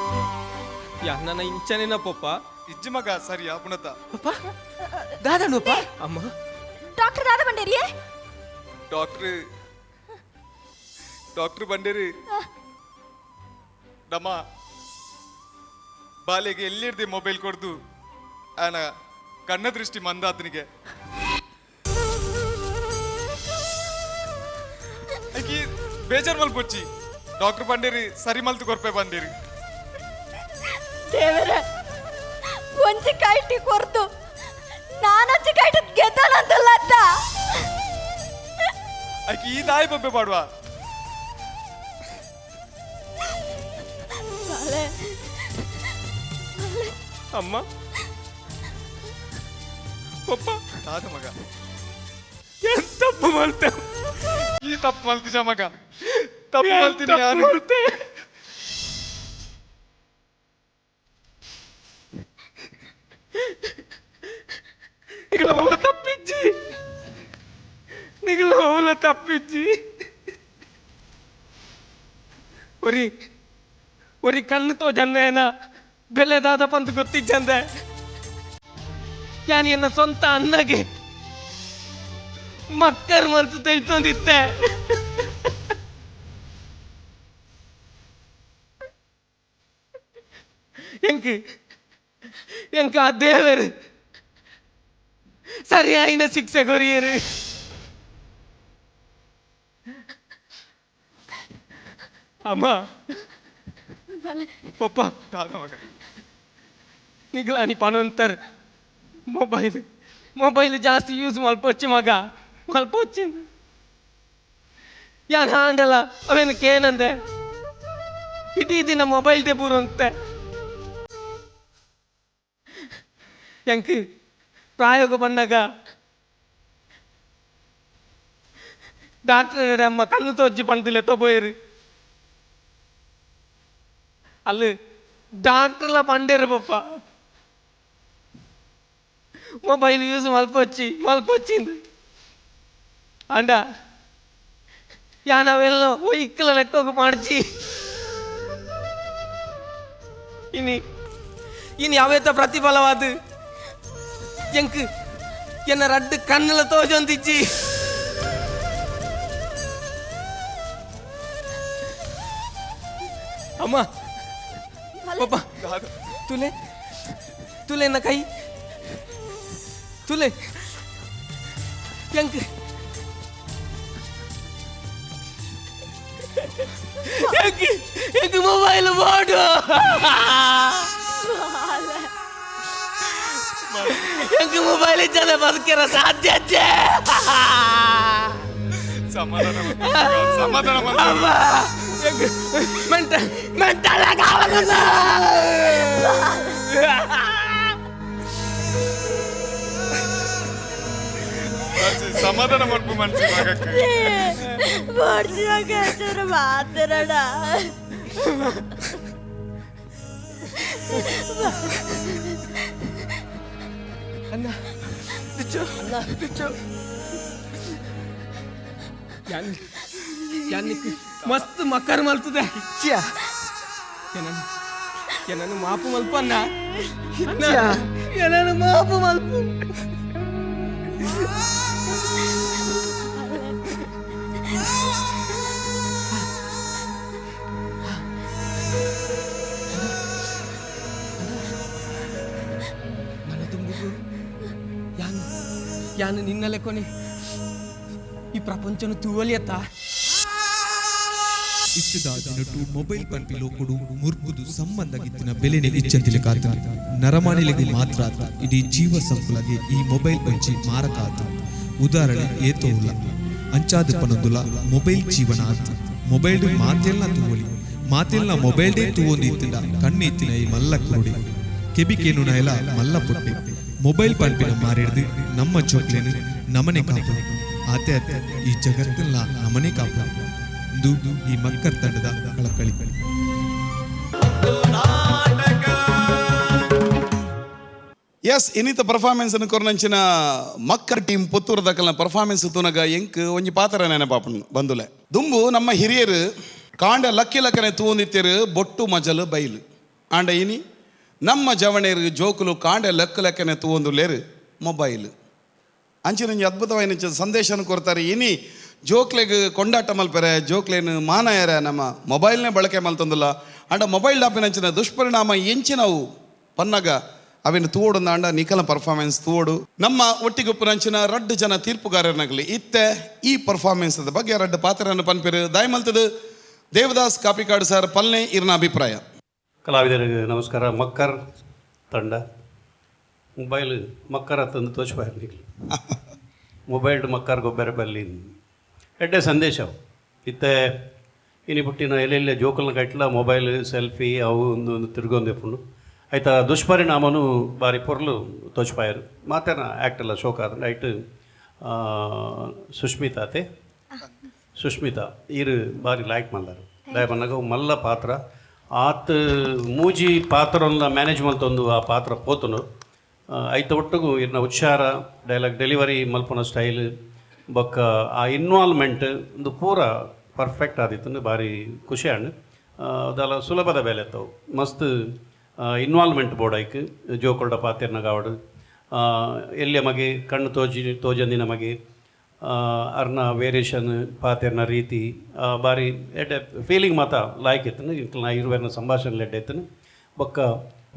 [SPEAKER 6] ಯಾ ನನ್ನ ಇಂಚನೇನ ಪಪ್ಪ
[SPEAKER 3] ಇಜ್ಜಿ ಮಗ ಸರಿಯಾ ಪುನತ
[SPEAKER 5] ಪಪ್ಪ ದಾದನು ಪಪ್ಪ.
[SPEAKER 6] ಅಮ್ಮ
[SPEAKER 4] ಡಾಕ್ಟರ್ ದಾದ ಬಂಡೇರಿಯೇ
[SPEAKER 3] ಡಾಕ್ಟ್ರ್ Doctor ಬಂಡೇರಿ ನಮ್ಮ ಬಾಲೆಗೆ ಎಲ್ಲಿರ್ದೆ ಮೊಬೈಲ್ ಕೊಡ್ದು ಆನ ಕಣ್ಣ ದೃಷ್ಟಿ ಮಂದಾತನಿಗೆ. ಆಕಿ ಬೇಜಾರ್ ಮಲ್ಪೊಚ್ಚಿ ಡಾಕ್ಟರ್ ಬಂಡೇರಿ ಸರಿ ಮಲ್ತು ಕೊರ್ಪೆ ಬಂದಿರಿ.
[SPEAKER 4] ದೇವರೇ ಒಂಜಿ ಕೈಟಿ ಕೊರ್ದು ನಾನೊಂಜಿ ಕೈಟಿ ಗೆದ್ದನಂತಲ್ಲ ಅತ್ತ.
[SPEAKER 3] ಆಕಿ ಈ ದಾಯಿ ಬೊಬ್ಬೆ ಪಾಡುವ. ಅಮ್ಮ ಪಪ್ಪ ತಾತ ಮಗ
[SPEAKER 6] ಏನ್ ತಪ್ಪು ಮಲ್ತೆ?
[SPEAKER 3] ಈ ತಪ್ಪು ಮಲ್ತಿಜ ಮಗ, ತಪ್ಪು ಮಲ್ತೀನಿ ಯಾರು?
[SPEAKER 6] ಮಲ್ತೆ? ನಿಗಲ ತಪ್ಪಿಜ್ಜಿ, ನಿಗಲ ಓಲ ತಪ್ಪಿಜ್ಜಿ. ಒರಿ ಒರಿ ಕಣ್ಣು ತೋಜನ್ನೇನ ಬೆಲೆದಾದ ಪಂತ ಗೊತ್ತಿಜ್ಜಂದೆ ಯಾನ್ ಎನ್ನ ಸ್ವಂತ ಅನ್ನಗೆ ಮಕ್ಕರ್ ಮಲ್ತು ತಿಳ್ತೊಂದಿತ್ತೆ. ಎಂಕ್ ಎಂಕ್ ಆ ದೇವರು ಸರಿಯಾಯಿನ ಶಿಕ್ಷೆ ಕೊರಿಯರು. ಅಮ್ಮ ಪಪ್ಪ
[SPEAKER 3] ತಾತ ಮಗ
[SPEAKER 6] ನಿಗ್ಲಾನಿ ಪನೊಂತರ್ ಮೊಬೈಲ್ ಮೊಬೈಲ್ ಜಾಸ್ತಿ ಯೂಸ್ ಮಲ್ಪೊಚ್ಚಿ ಮಗ ಮಲ್ಪೊಚ್ಚಿ. ಯಾನ್ ಹಾಂಡಲ ಅವೇನು ಕೇನಂದೆ ಇಡೀ ದಿನ ಮೊಬೈಲ್ they ಪೂರಂತೆ. ಎಂಕ್ ಪ್ರಾಯೋಗ ಬಂದಾಗ ಡಾಕ್ಟರ್ ಅಮ್ಮ ಕಣ್ಣು ತೋಜಿ ಪಂದಿಲ್ಲ ತಗೋಯಿರು. ಅಲ್ಲಿ ಡಾಕ್ಟರ್ಲ ಪಂಡೇರು ಪಪ್ಪ ಮೊಬೈಲ್ ಯೂಸ್ ಮಲ್ಪೊಚ್ಚಿ ಮಲ್ಪೊಚ್ಚಿಂದು ಅಂಡ ಯಾನ್ ಅವೆಲ್ಲ ಒಯ್ಕಲ ಲೆಕ್ಕೋಗ ಮಾಡ್ಚಿ. ಇನಿ ಇನಿ ಅವೇತ ಪ್ರತಿಫಲವಾದ ಎಂಕ್ ಎನ್ನ ರಡ್ಡು ಕಣ್ಣುಲ ತೋಜೊಂದಿಚ್ಚಿ. ಅಮ್ಮ ಪಪ್ಪ ತುಲೆ ತುಲೆ ಎನ್ನ ಕೈ ತುಲೆ ಎಂಕ್ ಎಂಕ್ ಎಂಕ್ ಮೊಬೈಲ್ ಬೋಡು ಎಂಕ್ ಮೊಬೈಲ್ ಇಜ್ಜದೆ ಬದುಕಿರ ಸಾಧ್ಯ.
[SPEAKER 3] ಸಮಾಧಾನ ಸಮಾಧಾನ.
[SPEAKER 6] ಮೆಂಟಲ್ ಮೆಂಟಲ್
[SPEAKER 3] ಸಮಾಧಾನ ಮಲ್ಪು ಮನ್ಸಿ ಮಗಕ್ಕೆ.
[SPEAKER 4] ಮಾತರಡ
[SPEAKER 6] ಅಣ್ಣ ಬಿಚ್ಚು ಬಿಚ್ಚು. ಯಾನ್ ಯಾನ್ ಮಸ್ತ್ ಮಕ್ಕರ್ ಮಲ್ತದೆ. ಏನನ್ನು ಮಾಪು ಮಲ್ಪನ್ನ, ಏನನ್ನು ಮಾಪು ಮಲ್ಪು. ನನ್ನ ತುಂಬುಗು ಯಾನ್ ಯಾನು ನಿನ್ನಲೆ ಕೊನೆ ಈ ಪ್ರಪಂಚನು ತೂವಲಿಯತ್ತ.
[SPEAKER 7] ಇತ್ತದ ದಿನಟು ಮೊಬೈಲ್ ಪಂಪಿ ಲೋಕುಡು ಮುರ್ಬುದು ಸಂಬಂಧಗಿತ್ತಿನ ಬೆಲೆನೆ ಇಚ್ಚಂತಿಲೆ ಕಾತ ನರಮಾನಿಲೆಗೆ ಮಾತ್ರ ಆತ ಇಡೀ ಜೀವ ಸಂಕುಲಗೆ ಈ ಮೊಬೈಲ್ ಒಂಜಿ ಮಾರಕ ಆತ. ಉದಾಹರಣೆ ಏತೋ ಉಲ್ಲ ಅಂಚಾದ ಪನೊಂದುಲ ಮೊಬೈಲ್ ಜೀವನ ಆತ. ಮೊಬೈಲ್ ಮಾತೆಲ್ನ ತೂವಲಿ ಮಾತೆಲ್ನ ಮೊಬೈಲ್ ಡೇ ತೂವೊಂದು ಇತ್ತಿಂಡ ಕಣ್ಣು ಇತ್ತಿನ ಈ ಮಲ್ಲ ಕುರುಡಿ ಕೆಬಿಕೇನು ನಾಯಲ ಮಲ್ಲ ಪೊಟ್ಟೆ. ಮೊಬೈಲ್ ಪಂಪಿನ ಮಾರಿಡ್ದು ನಮ್ಮ ಚೋಕ್ಲೇನು ನಮನೆ ಕಾಪು ಆತೆ ಆತೆ ಈ ಜಗತ್ತನ್ನ ನಮನೆ ಕಾಪು. ಇಂದು ಈ ಮಕ್ಕರ್ ತಂಡದ ಕಳಕಳಿ.
[SPEAKER 2] ಎಸ್ ಇನ್ನಿತ ಪರ್ಫಾರ್ಮೆನ್ಸ್ ಅನ್ನು ಕೊರನಂಚಿನ ಮಕ್ಕರ್ ಟೀಮ್ ಪುತ್ತೂರು ದಕಲ್ನ ಪರ್ಫಾರ್ಮೆನ್ಸ್ ತುನಗ ಎಂಕ್ ಒಂಜಿ ಪಾತ್ರ ನೆನಪಾಪನ್ ಬಂದುಲೆ. ದುಂಬು ನಮ್ಮ ಹಿರಿಯರು ಕಾಂಡ ಲಕ್ಕಿ ಲಕ್ಕನೆ ತೂಂದಿತ್ತೇರು ಬೊಟ್ಟು ಮಜಲು ಬೈಲು. ಆಂಡ ಇನಿ ನಮ್ಮ ಜವಣೇರು ಜೋಕುಲು ಕಾಂಡ ಲಕ್ಕ ಲಕ್ಕನೆ ತೂವೊಂದುಲ್ಲೇರು ಮೊಬೈಲ್. ಅಂಚಿನ ಅದ್ಭುತವಾದ ಸಂದೇಶನ ಕೊರ್ತಾರೆ. ಇನಿ ಜೋಕ್ಲೆಗ್ ಕೊಂಡಾಟ ಮಲ್ಪೆರೆ, ಜೋಕ್ಲೇನು ಮಾನಾಯರೆ ನಮ್ಮ ಮೊಬೈಲ್ನೇ ಬಳಕೆ ಮಲ್ತಂದಿಲ್ಲ. ಅಂಡ ಮೊಬೈಲ್ ಡಾಪಿನಂಚಿನ ದುಷ್ಪರಿಣಾಮ ಎಂಚಿನವು ಪನ್ನಗ ಅವಿನ ತೂವೋಡು ಅಂಡ ನಿಕಲ ಪರ್ಫಾರ್ಮೆನ್ಸ್ ತೂವೋಡು. ನಮ್ಮ ಒಟ್ಟಿಗುಪ್ಪುನಂಚಿನ ರಡ್ಡು ಜನ ತೀರ್ಪುಗಾರನಗಲಿ ಇತ್ತೆ ಈ ಪರ್ಫಾರ್ಮೆನ್ಸ್ ಬಗ್ಗೆ ರಡ್ಡು ಪಾತ್ರವನ್ನು ಪನ್ಪಿರು. ದಯಮಲ್ತದು ದೇವದಾಸ್ ಕಾಪಿಕಾಡು ಸರ್, ಪಲ್ನೆ ಇರ್ನ ಅಭಿಪ್ರಾಯ.
[SPEAKER 8] ಕಲಾವಿದರಿಗೆ ನಮಸ್ಕಾರ. ಮಕ್ಕರ್ ತಂಡ ಮೊಬೈಲ್ ಮಕ್ಕರ್ ತಂದು ತೋಚ್ಬಾರ ಮೊಬೈಲ್ ಮಕ್ಕರ್ ಗೊಬ್ಬರ ಬಲ್ಲಿ ಎಡ್ಡೆ ಸಂದೇಶ ಇತ್ತೆ ಇನಿ ಪುಟ್ಟಿನ ಎಲ್ಲೆಲ್ಲ ಜೋಕಲ್ನ ಕಟ್ಲ ಮೊಬೈಲ್ ಸೆಲ್ಫಿ ಅವು ಒಂದು ಒಂದು ತಿರ್ಗೊಂದೆಪ್ಪುಂಡು ಆಯ್ತಾ ದುಷ್ಪರಿಣಾಮನು ಬಾರಿ ಪೊರ್ಲು ತೋಚ್ಪಾಯರು. ಮಾತೇನ ಆ್ಯಕ್ಟಲ್ಲ ಶೋಕ ಆದ ಐಟ್ ಸುಷ್ಮಿತಾ ಅತೆ ಸುಷ್ಮಿತಾ ಈರು ಬಾರಿ ಲಾಯ್ಕ್ ಮಲ್ಲಾರು ದಯಪನ್ನಗ ಮಲ್ಲ ಪಾತ್ರ ಆತ್ ಮೂಜಿ ಪಾತ್ರನ್ನ ಮ್ಯಾನೇಜ್ ಮಲ್ತೊಂದು ಆ ಪಾತ್ರ ಪೋತುನು ಐತ ಒಟ್ಟುಗು ಇರ್ನ ಉಚ್ಚಾರ ಡೈಲಾಗ್ ಡೆಲಿವರಿ ಮಲ್ಪನ ಸ್ಟೈಲ್ ಬೊಕ್ಕ ಆ ಇನ್ವಾಲ್ವ್ಮೆಂಟ್ ಒಂದು ಪೂರ ಪರ್ಫೆಕ್ಟ್ ಆದಿತ್ತು. ಭಾರಿ ಖುಷಿ ಆಂಡ್ ಅದೆಲ್ಲ ಸುಲಭದ ಬೇಲೆ ಇತ್ತವು ಮಸ್ತ್ ಇನ್ವಾಲ್ವ್ಮೆಂಟ್ ಬೋರ್ಡ್ ಐಕ್ ಜೋಕೊಲ್ಡ ಪಾತೆರ್ನ ಗಾವಡು ಎಲ್ಲಿಯ ಮಗೆ ಕಣ್ಣು ತೋಜಿ ತೋಜಂದಿನ ಮಗೆ ಅರ್ನ ವೇರಿಯೇಷನ್ ಪಾತೆರ್ನ ರೀತಿ ಬಾರಿ ಎಡ್ಡೆ ಫೀಲಿಂಗ್ ಮಾತ ಲಾಯ್ಕ್ ಇತ್ತು. ಇಂಕ್ಲ ಇರುವೆರ್ನ ಸಂಭಾಷಣೆ ಎಡ್ಡೆ ಇತ್ತು. ಬೊಕ್ಕ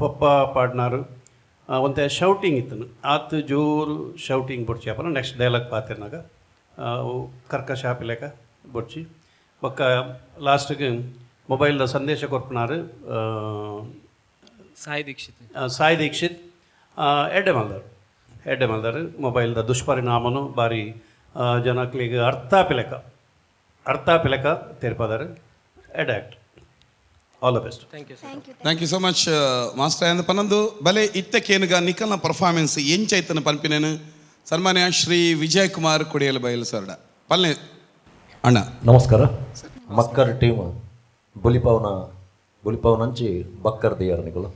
[SPEAKER 8] ಪಪ್ಪ ಪಾಡ್ನಾರು ಒಂತೆ ಶೌಟಿಂಗ್ ಇತ್ತು. ಆತ್ ಜೋರು ಶೌಟಿಂಗ್ ಬೊಡ್ಚಿ ಅಪ್ಪನ ನೆಕ್ಸ್ಟ್ ಡೈಲಾಗ್ ಪಾತೆರ್ನಾಗ ಕರ್ಕಶ ಆಪಿಲೆಕ ಬೊಡ್ಚಿ. ಬೊಕ್ಕ ಲಾಸ್ಟ್ಗೆ ಮೊಬೈಲ್ದ ಸಂದೇಶ ಕೊರ್ಪನಾರು
[SPEAKER 6] ಸಾಯಿ ದೀಕ್ಷಿತ್.
[SPEAKER 8] ಸಾಯಿ ದೀಕ್ಷಿತ್ ಎಡ್ಡೆ ಮಲ್ದಾರು ಎಡ್ಡೆ ಮಲ್ದಾರು. ಮೊಬೈಲ್ದ ದುಷ್ಪರಿಣಾಮನು ಬಾರಿ ಜನಕ್ಲಿಗೆ ಅರ್ಥ ಆಪಿಲೆಕ ತೆರ್ಪದಾರು. ಎಡ್ಡೆ act. All the best.
[SPEAKER 6] Thank you sir.
[SPEAKER 2] Thank you so much master. ಅಂದ ಪನ್ನೊಂದು ಬಲೆ ಇತ್ತಕ್ಕೇನುಗ ನಿಕಲ್ನ ಪರ್ಫಾರ್ಮೆನ್ಸ್ ಎಂಚೈತನ ಪನ್ಪಿನೇನು ಸನ್ಮಾನ್ಯ ಶ್ರೀ ವಿಜಯ್ ಕುಮಾರ್ ಕುಡಿಯಲು ಬಯಲು ಸರ್ಡ ಪಲ್ನೆ ಅಣ್ಣ.
[SPEAKER 9] ನಮಸ್ಕಾರ. ಮಕ್ಕರ್ ಟೀಮ್ ಬುಲಿಪವನ ಬುಲಿಪವನಂಚಿ ಬಕ್ಕರ್ ದಿಯರ್ ನಿಕುಲು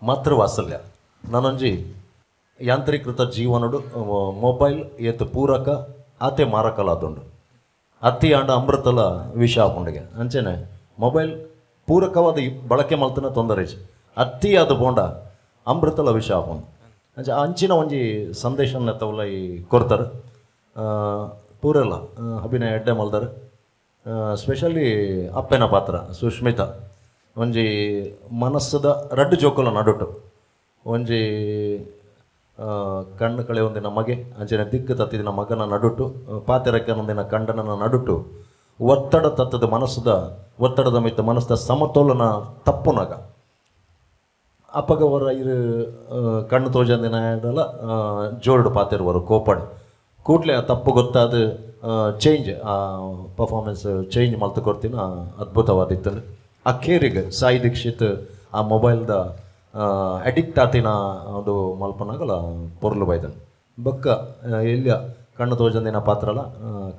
[SPEAKER 9] ಮಾತೃವಾತ್ಸಲ್ಯ ನಾನೊಂಜಿ ಯಾಂತ್ರೀಕೃತ ಜೀವನಡು ಮೊಬೈಲ್ ಏತ್ ಪೂರಕ ಆತೆ ಮಾರಕಲ ಅದುಂಡು ಅತ್ತಿ ಆಂಡ ಅಮೃತಲ ವಿಷ ಆಪುಂಡಿಗೆ ಅಂಚೆನೆ ಮೊಬೈಲ್ ಪೂರಕವಾದ ಬಳಕೆ ಮಲ್ತನ ತೊಂದರೆ ಅತ್ತಿ ಅದು ಬೋಂಡ ಅಮೃತಲ ವಿಷ ಆಪುಂಡು ಅಂಚ ಅಂಚಿನ ಒಂಜಿ ಸಂದೇಶನ ತವಲ ಈ ಕೊರ್ತಾರೆ ಪೂರೆಲ್ಲ ಅಭಿನಯ ಎಡ್ಡೆ ಮಲ್ದಾರೆ. ಸ್ಪೆಷಲಿ ಅಪ್ಪೆನ ಪಾತ್ರ ಸುಷ್ಮಿತಾ ಒಂಜಿ ಮನಸ್ಸದ ರಡ್ಡು ಜೋಕುಲ ನಡುಟು ಒಂಜಿ ಕಣ್ಣು ಕಳೆ ಒಂದಿನ ಮಗೆ ಅಂಚನೆ ದಿಕ್ಕು ತತ್ತಿದಿನ ಮಗನ ನಡುಟು ಪಾತೆರಕ್ಕನೊಂದಿನ ಕಂಡನ ನಡುಟು ಒತ್ತಡ ತತ್ತದ ಮನಸ್ಸದ ಒತ್ತಡದ ಮಿತ್ತ ಮನಸ್ಸದ ಸಮತೋಲನ ತಪ್ಪುನಾಗ ಅಪ್ಪಗವರ ಇರು ಕಣ್ಣು ತೋಜಂದಿನ ಜೋರ್ಡು ಪಾತಿರುವರು ಕೋಪಡ್ ಕೂಡಲೇ ಆ ತಪ್ಪು ಗೊತ್ತಾದ ಚೇಂಜ್ ಆ ಪರ್ಫಾರ್ಮೆನ್ಸ್ ಚೇಂಜ್ ಮಲ್ತು ಕೊಡ್ತೀನ ಅದ್ಭುತವಾದಿತ್ತು. ಆ ಕೇರಿಗೆ ಸಾಯಿ ದೀಕ್ಷಿತ್ ಆ ಮೊಬೈಲ್ದ ಅಡಿಕ್ಟ್ ಆತಿನ ಒಂದು ಮಲ್ಪನಾಗಲ ಪೊರ್ಲು ಬೈದನ್ ಬೊಕ್ಕ ಎಲ್ಲಿಯ ಕಣ್ಣು ತೋಜಂದಿನ ಪಾತ್ರಲ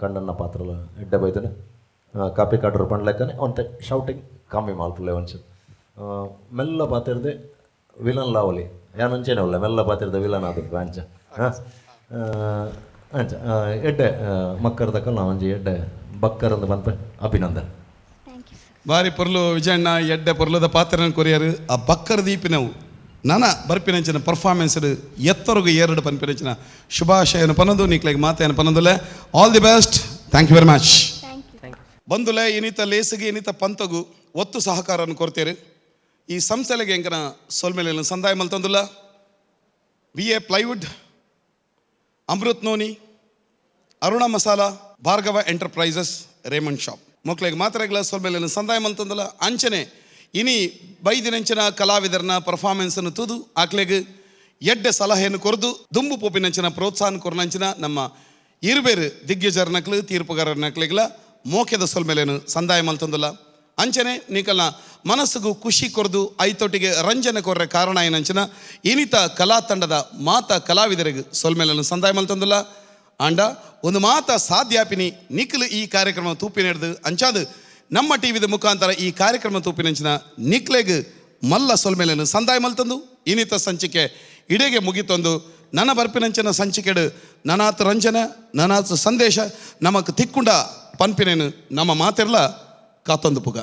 [SPEAKER 9] ಕಣ್ಣನ್ನ ಪಾತ್ರಲ ಎಡ್ಡೆ ಬೈದನೆ ಕಾಪಿ ಕಾಡ್ರು ಪಂಡ್ಲೆಕ್ಕನೆ ಒಂತೆ ಶೌಟಿಂಗ್ ಕಮ್ಮಿ ಮಲ್ಪುಲೆ ಒಂಚೂರು ಮೆಲ್ಲ ಪಾತಿರ್ದೆ ವಿಲನ್ ಲಾವಲಿ ಯಾನಂಚೇನೆ ಉಲ್ಲ ಮೆಲ್ಲ ಪಾತಿರ್ದ ವಿಲನ್ ಅದು ಅಂಚ ಅಂಚ ಎಡ್ಡೆ ಮಕ್ಕರ್ದಕ್ಕಲ್ಲ ಒಂಜಿ ಎಡ್ಡೆ ಬಕ್ಕರಂದು ಬಂತ ಅಭಿನಂದನೆ.
[SPEAKER 2] ಬಾರಿ ಪೊರ್ಲು ವಿಜಯಣ್ಣ ಎಡ್ಡೆ ಪೊರ್ಲುದ ಪಾತ್ರನ ಕೊರಿಯರು ಆ ಬಕ್ಕರ್ ದೀಪಿನವು ನನ ಬರ್ಪಿನಂಚಿನ ಪರ್ಫಾರ್ಮೆನ್ಸ್ ಎತ್ತರಗು ಎರಡು ಪನ್ಪಿನಂಚಿನ ಶುಭಾಶಯನ ಪನ್ನೊಂದು ನಿಕ್ಲೆಗ್ ಮಾತೆಯನ್ನು ಪನ್ನೊಂದುಲೆ. All the best. Thank you very much. ಬಂದುಲೆ ಇನಿತ ಲೇಸಿಗೆ ಇನಿತ ಪಂತಗು ಒತ್ತು ಸಹಕಾರವನ್ನು ಕೊಡ್ತೀರಿ ಈ ಸಂಸ್ಥೆಲೆಗೆ ಎಂಕನ ಸೊಲ್ಮೆಲೆ ಸಂದಾಯ ಮಲ್ತಂದುಲ್ಲ. B A plywood, Amrit noni, Aruna masala, Bhargava enterprises, Raymond shop ಮಕ್ಕಳಿಗೆ ಮಾತ್ರೆಗಳ ಸೊಲ್ಮೆಲೆ ಸಂದಾಯ ಮಲ್ತಂದುಲ್ಲ. ಅಂಚನೆ ಇನಿ ಬೈದಿನಂಚಿನ ಕಲಾವಿದರನ ಪರ್ಫಾರ್ಮೆನ್ಸನ್ನು ತುದು ಆಕ್ಲೆಗ್ ಎಡ್ಡೆ ಸಲಹೆಯನ್ನು ಕೊರ್ದು ದುಂಬು ಪೋಪಿನಂಚಿನ ಪ್ರೋತ್ಸಾಹ ಕೊರ್ನಂಚಿನ ನಮ್ಮ ಇರುಬೇರು ದಿಗ್ಗಜರ ನಕ್ಲು ತೀರ್ಪುಗಾರರ ನಕ್ಲಿಗ್ಲ ಮೋಕೆದ ಸೊಲ್ಮೆಲೇನು ಸಂದಾಯ ಮಲ್ತಂದುಲ್ಲ. ಅಂಚನೆ ನಿಕಲ್ನ ಮನಸ್ಸಿಗೂ ಖುಷಿ ಕೊರ್ದು ಐತೊಟ್ಟಿಗೆ ರಂಜನೆ ಕೊರ್ರೆ ಕಾರಣ ಏನಂಚಿನ ಇನಿತ ಕಲಾ ತಂಡದ ಮಾತ ಕಲಾವಿದರಿಗೆ ಸೊಲ್ಮೆಲನ್ನು ಸಂದಾಯ ಮಲ್ತಂದುಲ್ಲ. ಆಂಡ ಒಂದು ಮಾತ ಸಾಧ್ಯಾಪಿನಿ ನಿಖಲು ಈ ಕಾರ್ಯಕ್ರಮ ತೂಪಿನ ಅಂಚಾದು ನಮ್ಮ ಟಿವಿದ ಮುಖಾಂತರ ಈ ಕಾರ್ಯಕ್ರಮ ತೂಪಿನಂಚಿನ ನಿಕ್ಲೆಗ್ ಮಲ್ಲ ಸೊಲ್ಮೆಲನ್ನು ಸಂದಾಯ ಮಲ್ತಂದು ಇನಿತ ಸಂಚಿಕೆ ಇಡೆಗೆ ಮುಗಿತೊಂದು ನನ್ನ ಬರ್ಪಿನಂಚಿನ ಸಂಚಿಕೆಡು ನನಾತ್ ರಂಜನೆ ನನಾತ್ ಸಂದೇಶ ನಮಕ್ ತಿಕ್ಕುಂಡ ಪನ್ಪಿನೇನು ನಮ್ಮ ಮಾತಿರ್ಲ ಕಾತೊಂದು ಪುಗ.